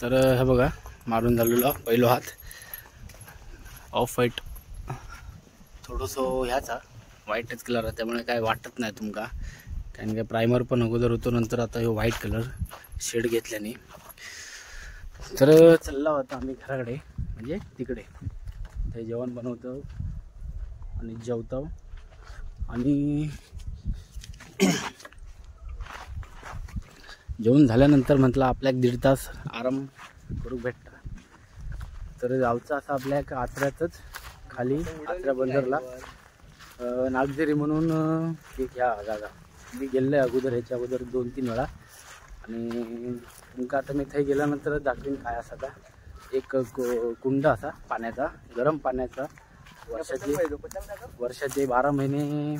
तर हे बघा मारून झालेलो पहिलो हात ऑफ व्हाईट, थोडंसं ह्याचा व्हाईटच कलर आहे त्यामुळे काय वाटत नाही तुमका, कारण काय प्रायमर पण अगोदर होतो, नंतर आता हे व्हाईट कलर शेड घेतल्याने। तर चालला होता आम्ही घराकडे, म्हणजे तिकडे ते जेवण बनवतो आणि जेवतो आणि जेवण झाल्यानंतर म्हटलं आपल्या एक 1.5 तास आराम करू भेटता। तर जाऊचा असा आपल्या एक आचऱ्यातच खाली आचऱ्या बंदरला नागझरी म्हणून एक ह्या जागा मी गेलो आहे अगोदर, ह्याच्या अगोदर 2-3 वेळा। आणि तुमका आता मी थंय गेल्यानंतर दाखवीन काय असा आता एक कुंड असा पाण्याचा, गरम पाण्याचा, वर्षाचे 12 महिने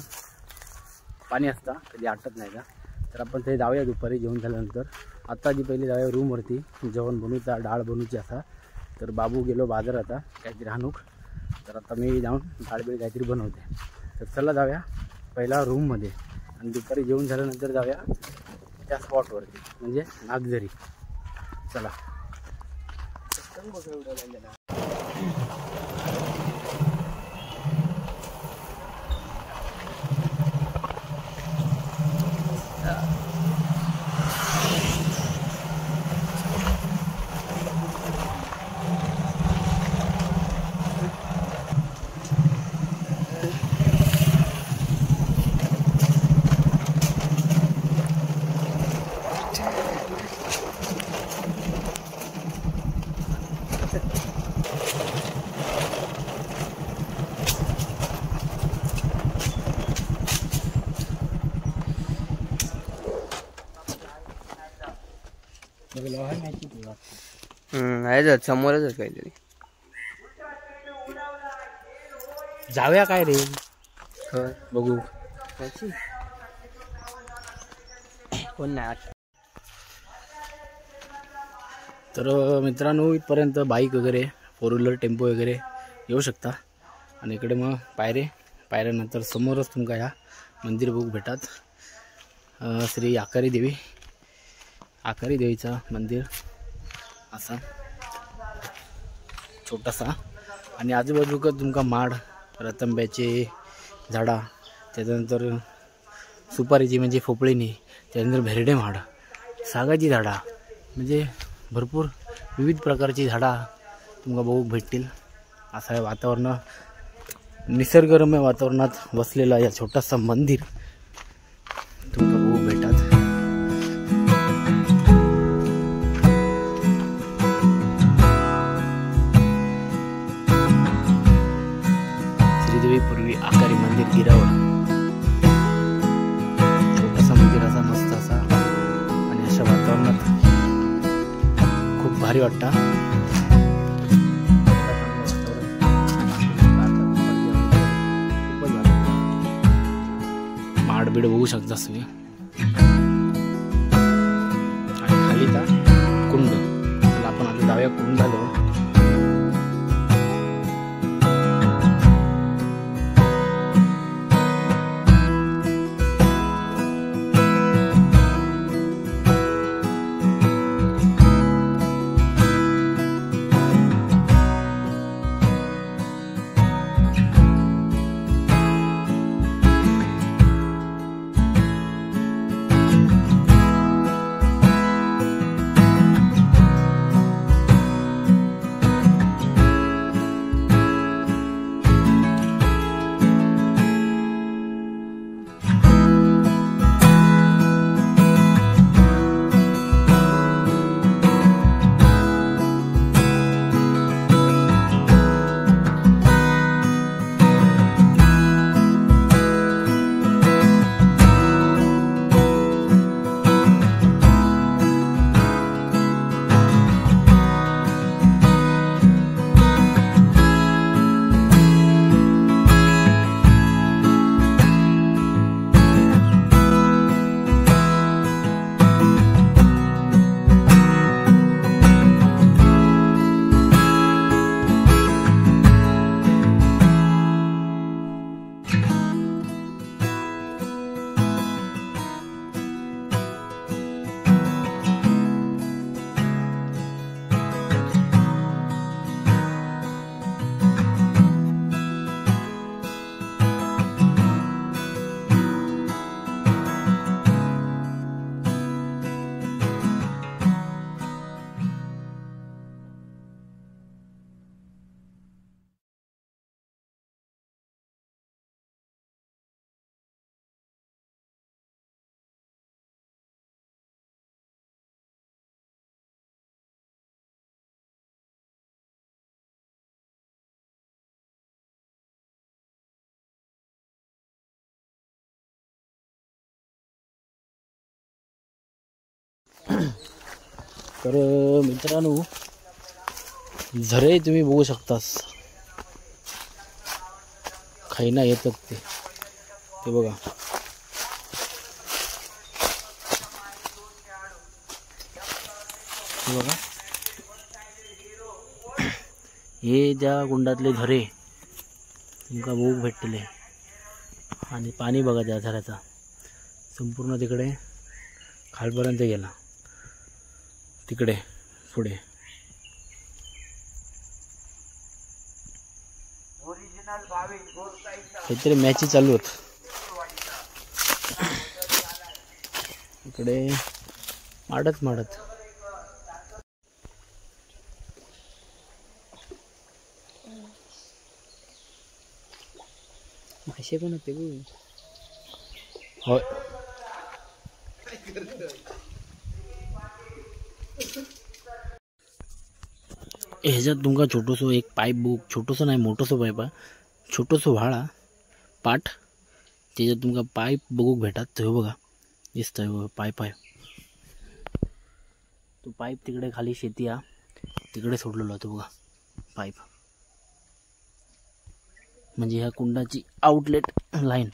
पाणी असता, कधी आटत नाही का। तर आपण ते जाऊया दुपारी जेवण झाल्यानंतर। आत्ता आधी पहिले जाऊया रूमवरती, जेवण बनवूचा, डाळ बनवूची असा। तर बाबू गेलो बाजार आता काहीतरी आणूक, तर आता मी जाऊन डाळ बीळ काहीतरी बनवते। तर चला जाऊया पहिला रूममध्ये आणि दुपारी जेवण झाल्यानंतर जाऊया त्या स्पॉटवरती म्हणजे नागझरी। चला आहे समोरच काहीतरी, जाऊया काय रे बघू कोण नाही। तर मित्रांनो इथपर्यंत बाईक वगैरे 4 व्हीलर टेम्पो वगैरे येऊ शकता। आणि इकडे मग पायरे, पायऱ्यानंतर समोरच तुमका ह्या मंदिर बघू भेटात, श्री आकारी देवी, आकारी देवीचा मंदिर असा छोटासा। आणि आजूबाजूक तुमका माड, रतंब्याचे झाडा, त्याच्यानंतर सुपारीची म्हणजे फोपळीनी, त्यानंतर भेरडे माड, सागाची झाडा, म्हणजे भरपूर विविध प्रकारची झाडा तुमका बघू भेटतील। असं हे वातावरण, निसर्गरम्य वातावरणात वसलेला या छोटासा मंदिर तुमका बघू भेटात। श्रीदेवी पूर्वी आकारी मंदिर गिरावळ, छोटासा मंदिर असा मस्त असा, आणि अशा वातावरणात खूप भारी वाटतं। माडबीड बघू शकता तुम्ही। आणि खाली ता कुंड, चला आपण आता जाऊया कुंडाजवळ। तर मित्रांनो झरे तुम्ही बघू शकतास, खैना येतात ते, ते बघा. हे बघा हे त्या कुंडातले झरे तुमका बघूक भेटतले. आणि पाणी बघा त्या झऱ्याचा संपूर्ण तिकडे खालपर्यंत गेला, तिकडे पुढे. काहीतरी मॅची चालू होत इकडे, माडत माडत. मासे पण होते. होय ह्याच्यात तुमका छोटोसो एक पाईप बघ, छोटोसो नाही मोठोसो पाईप आहे, छोटोसो व्हाळा पाठ, त्याच्यात तुमका पाईप बघूक भेटात. तो बघा दिसतोय बघा पाईप आहे तो पाईप. तिकडे खाली शेती हा, तिकडे सोडलेलो तो बघा पाईप, म्हणजे ह्या कुंडाची आउटलेट लाईन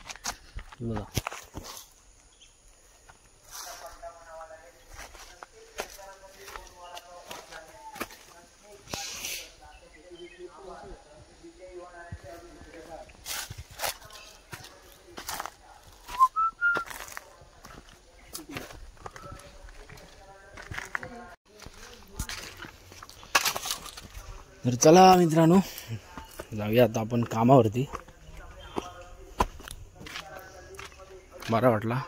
बघा. तर चला मित्रांनो जाऊया आता आपण कामावरती. बरा वाटला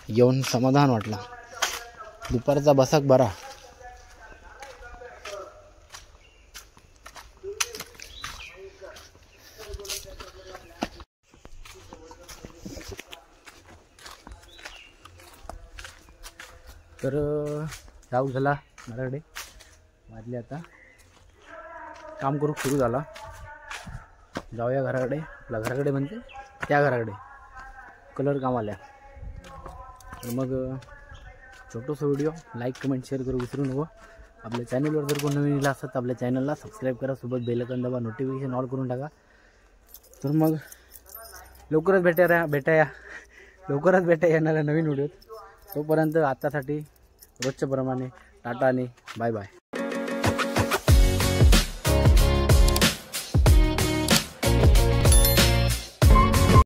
येऊन, समाधान वाटला. दुपारचा बसाक बरा. तर जाऊ झाला माझ्याकडे वाजले आता, काम करू सुरू झाला. जाऊया घराकडे, आपल्या घराकडे म्हणजे त्या घराकडे कलर काम आल्या. तर मग छोटंसं व्हिडिओ लाईक कमेंट शेअर करू विसरू नको. आपल्या चॅनलवर जर कोण नवीन आला असेल तर आपल्या चॅनलला सबस्क्राईब करा, सोबत बेल आयकॉन दाबा, नोटिफिकेशन ऑल करून टाका. तर मग लवकरच भेटाया लवकरच भेटाया येणाऱ्या नवीन व्हिडिओत. तोपर्यंत आत्तासाठी रोजच्या प्रमाणे टाटा आणि बाय बाय.